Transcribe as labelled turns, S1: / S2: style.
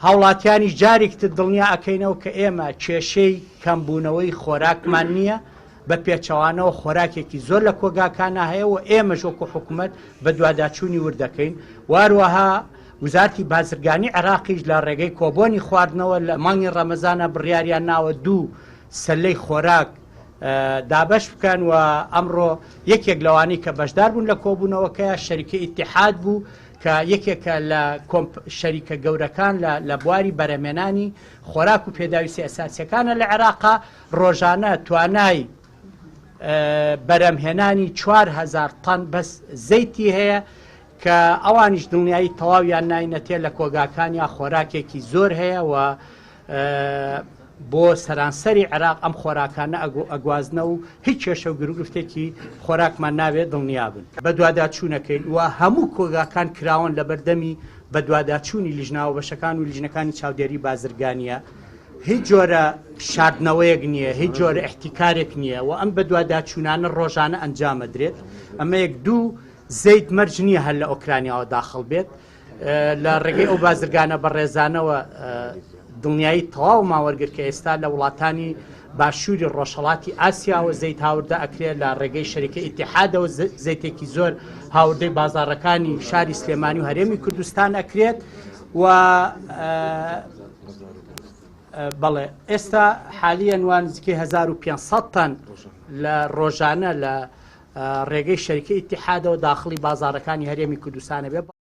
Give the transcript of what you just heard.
S1: هاوڵاتیانیش جارێکی تر دڵنیا ئەکەینەوە کە ئێمە کێشەی کەمبوونەوەی خۆراکمان نییە، بە پێچەوانەوە خۆراکێکی زۆر لە کۆگاکانا هەیە و ئێمەش وەکو حکومەت بەدواداچوونی ورد دەکەین و هەروەها وزارەتی بازرگانی عێراقیش لە ڕێگەی کۆبۆنی خواردنەوە لە مانگی ڕەمەزانە بڕیاریان ناوە دوو سەلەی خۆراک دابەش بکەن و ئەمڕۆ یەکێک لەوانەی کە بەشدار بوون لە کۆبوونەوەکەیە شەریکە ئیتیحاد بوو کە یەکێکە لە کۆمپ شەریکە گەورەکان لە لە بواری بەرهەمێنانی خۆراک و پێداویستی ئەساسیەکانە لە عێراقا ڕۆژانە توانای بەرهەمهێنانی 4000 تەن بەس زەیتی هەیە کە ئەوانیش دڵنیایی تەواویان ناینەتێ لە کۆگاکانیا خۆراکێکی زۆر هەیە و بۆ سەرانسەری عێراق ئەم خۆراکانە ئەگوازنە و هیچ کێشە و گروگرفتێکی خۆراکمان نابێت دڵنیابن. بەدواداچوونەکەین و هەموو کۆگاکان کراوەن لەبەردەمی بەدواداچوونی لیژنە هاوبەشەکان و لیژنەکانی چاودێری بازرگانییە، هیچ جۆرە شاردنەوەیەک نییە، هیچ جۆرە ئیحتیکارێک نییە و ئەم بەدواداچوونانە ڕۆژانە ئەنجامەدرێت، ئەمە یەک، دوو زەیت مەرج نییە هەر لە ئۆکرانیاوە داخڵ بێت، لە ڕێگەی ئەو بازرگانە بەڕێزانەوە دڵنیایی تەواومان وەرگرت کە ئێستا لە وڵاتانی باشووری ڕۆژهەڵاتی ئاسیاوە زەیت هاوردە ئەکرێت لە ڕێگەی شەریکە ئیتیحادەوە زەیتێکی زۆر هاوردەی بازاڕەکانی شاری سلێمانی و هەرێمی کوردستان ئەکرێت و بەڵێ ئێستا حالیەن وان نزیکەی 1500 تەن لە ڕۆژانە لە ڕێگەی شەریکە ئیتیحادەوە داخڵی بازاڕەکانی هەرێمی کوردستانە بێ.